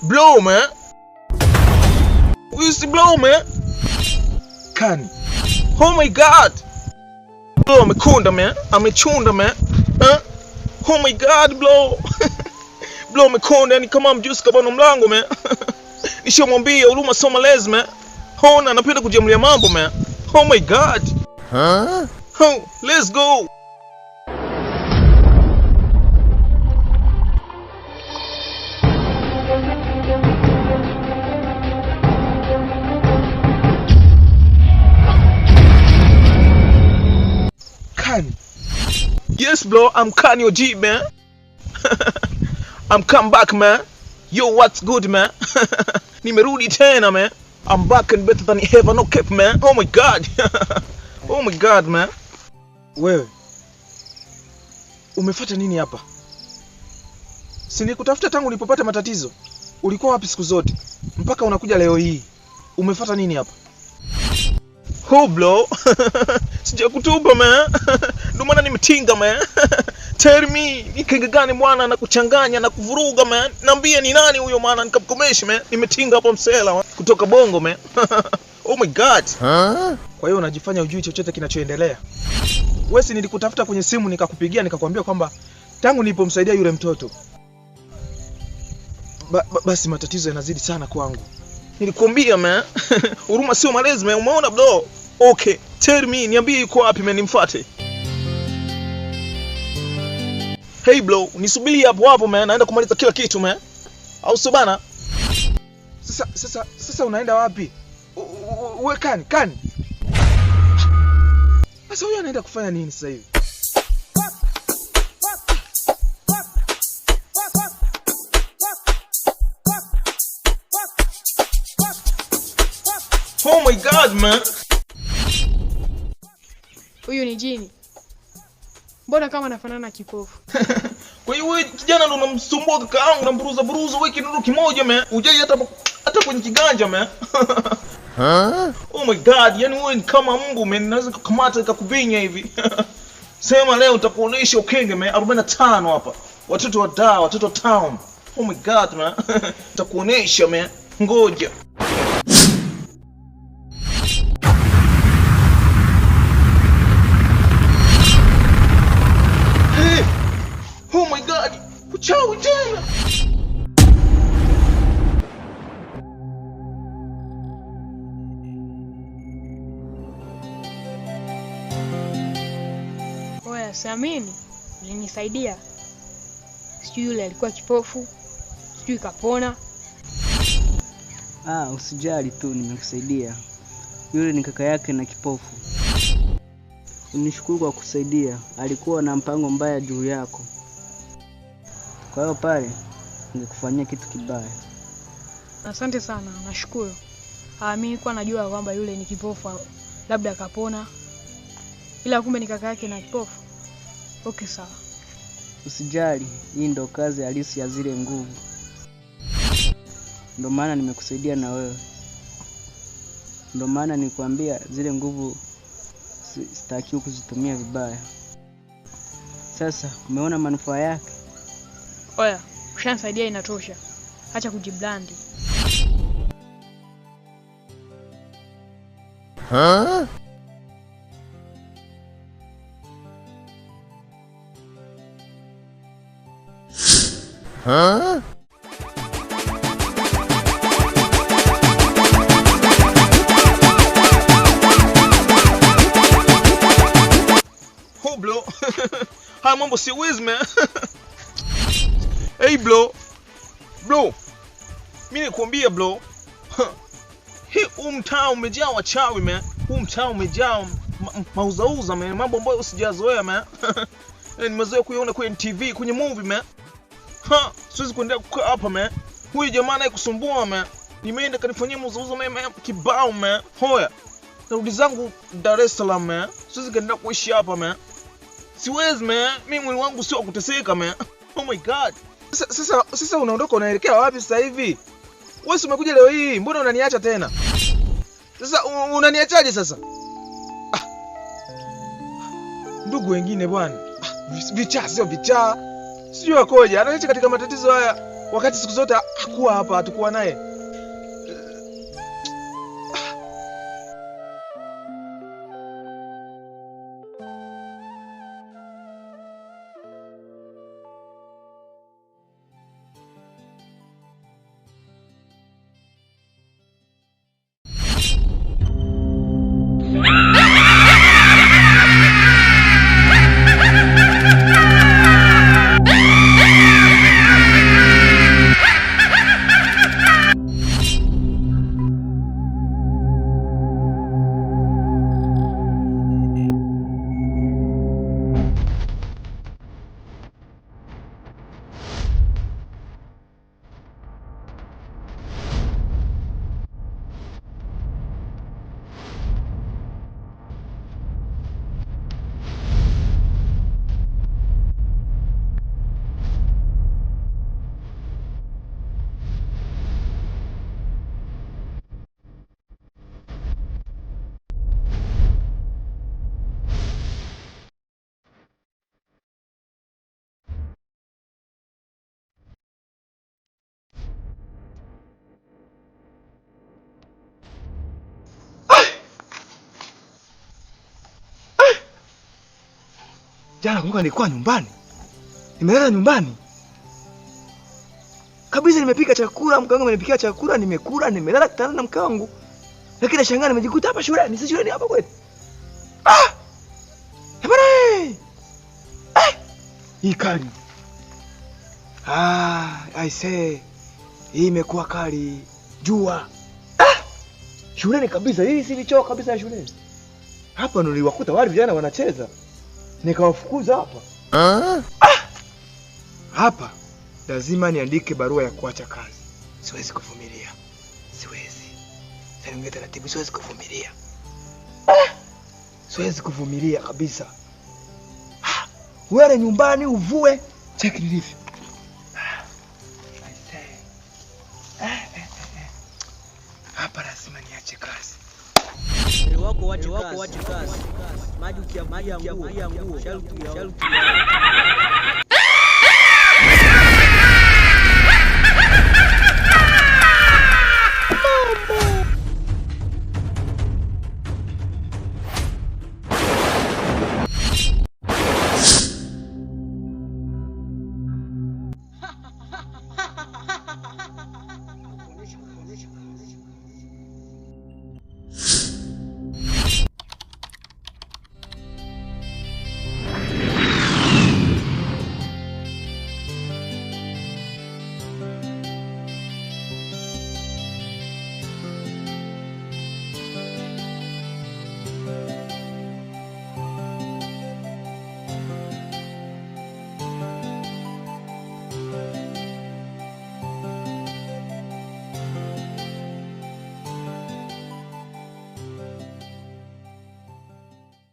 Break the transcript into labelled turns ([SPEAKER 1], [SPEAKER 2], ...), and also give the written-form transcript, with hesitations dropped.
[SPEAKER 1] Blow man. Huyu si blow man. Kani. Oh my God. Blow amekunda man. Amechunda man. Huh? Oh my God blow. Blow amekonda yani kama mjusi kabano mlango man. Nishamwambia huruma sio malezi man. Hona anapenda kujiamulia mambo man. Oh my God.
[SPEAKER 2] Huh?
[SPEAKER 1] Oh, let's go. Kani. Yes bro, I'm Kani OG man. I'm come back man. Yo, what's good man? Nimerudi tena man. I'm back and better than ever, no cap man. Oh my God. Oh my God man. Wewe umefuata nini hapa? Si nikutafuta tangu nilipopata matatizo. Ulikuwa wapi siku zote mpaka unakuja leo hii? Umefuata nini hapa? Oh bro. Sijakutupa man. Ndio maana nimetinga man. Tell me, ni kinga gani bwana na kuchanganya na kuvuruga man? Niambie ni nani huyo maana nikamkomeshe man. Nimetinga hapo msela man. Kutoka Bongo man. Oh my God.
[SPEAKER 2] Huh?
[SPEAKER 1] Kwa hiyo unajifanya hujui chochote kinachoendelea. Wewe si nilikutafuta kwenye simu nikakupigia nikakwambia kwamba tangu nilipomsaidia yule mtoto basi matatizo yanazidi sana kwangu. Nilikwambia man. Huruma sio malezi man. Umeona bro? Okay, tell me, niambie yuko wapi man nimfuate. Hey bro, nisubiri hapo hapo man, naenda kumaliza kila kitu man. Au sio bana? Sasa unaenda wapi? Uwe Kani, Kani. Sasa huyu anaenda kufanya nini sasa hivi? Oh my God man.
[SPEAKER 3] Huyu ni jini. Mbona kama anafanana na kipofu?
[SPEAKER 1] Kwa hiyo wewe kijana ndo unamsumbua kaka yangu, unamburuza buruza wewe kidudu kimoja man. Hujai hata kwenye kiganja man.
[SPEAKER 2] Huh?
[SPEAKER 1] Oh my God, yani wewe ni kama mbu man, naweza kukamata nikakubinya hivi. Sema leo utakuonesha ukenge man, 45 hapa. Watoto wa da, watoto wa town. Oh my God man. Nitakuonesha man. Ngoja. Hey! Oh my God! Uchawi tena!
[SPEAKER 3] Oya, siamini. Ulinisaidia. Sijui yule alikuwa kipofu, sijui kapona.
[SPEAKER 4] Ah, usijali tu, nimekusaidia. Yule ni kaka yake na kipofu. Unishukuru kwa kusaidia. Alikuwa na mpango mbaya juu yako. Kwa hiyo pale ningekufanyia kitu kibaya.
[SPEAKER 3] Asante sana, nashukuru. Mimi nilikuwa najua kwamba yule ni kipofu, labda kapona. Ila kumbe ni kaka yake na kipofu. Okay, sawa.
[SPEAKER 4] Usijali, hii ndo kazi halisi ya zile nguvu. Ndo maana nimekusaidia na wewe. Ndo maana nilikwambia zile nguvu sitakiwi kuzitumia vibaya. Sasa umeona manufaa yake?
[SPEAKER 3] Oya, ushanisaidia inatosha. Acha kujiblandi.
[SPEAKER 2] Huh? Huh?
[SPEAKER 1] Oh bro. Haya mambo siwezi man. Hey bro. Bro. Mimi nikwambia bro. Hii mtaa umejaa wachawi man. Huu mtaa umejaa mauzauza man, mambo ambayo sijazoea man. Nimezoea kuiona kwenye TV, kwenye movie man. Ha, siwezi kuendelea kukaa hapa man. Huyu jamaa anayekusumbua man. Nimeenda kanifanyia mauzauza man, kibao man. Hoya. Narudi zangu Dar es Salaam man. Siwezi kuendelea kuishi hapa man. Siwezi man. Mimi mwili wangu sio wa kuteseka man. Oh my God. Sasa unaondoka unaelekea wapi sasa hivi? Wewe si umekuja leo hii, mbona unaniacha tena? Sasa unaniachaje sasa? Ndugu wengine bwana. Vichaa sio vichaa. Sijui wakoje, ananiacha katika matatizo haya. Wakati siku zote hakuwa hapa, hatukuwa naye.
[SPEAKER 5] Jana kumbuka nilikuwa nyumbani. Nimelala nyumbani. Kabisa nimepika chakula, mke wangu amenipikia chakula, nimekula, nimelala kitandani na mke wangu. Lakini nashangaa nimejikuta hapa shuleni, si shuleni hapa kweli. Ah! Bwana! Eh! Hii kali. Ah, I say. Hii imekuwa kali. Jua. Ah! Shuleni kabisa, hii si choo kabisa ya shuleni. Hapa niliwakuta wale vijana wanacheza. Nikawafukuza hapa.
[SPEAKER 2] Huh?
[SPEAKER 5] Hapa lazima niandike barua ya kuacha kazi. Siwezi kuvumilia. Siwezi. Sasa niongee taratibu, siwezi kuvumilia. Ah! Siwezi kuvumilia kabisa. Ah! Wewe nyumbani uvue, cheki nilivyo. Ah! I say. Eh. Hapa lazima niache kazi.
[SPEAKER 4] Wako wache kazi. Maji ukiamlia nguo, sharti ya.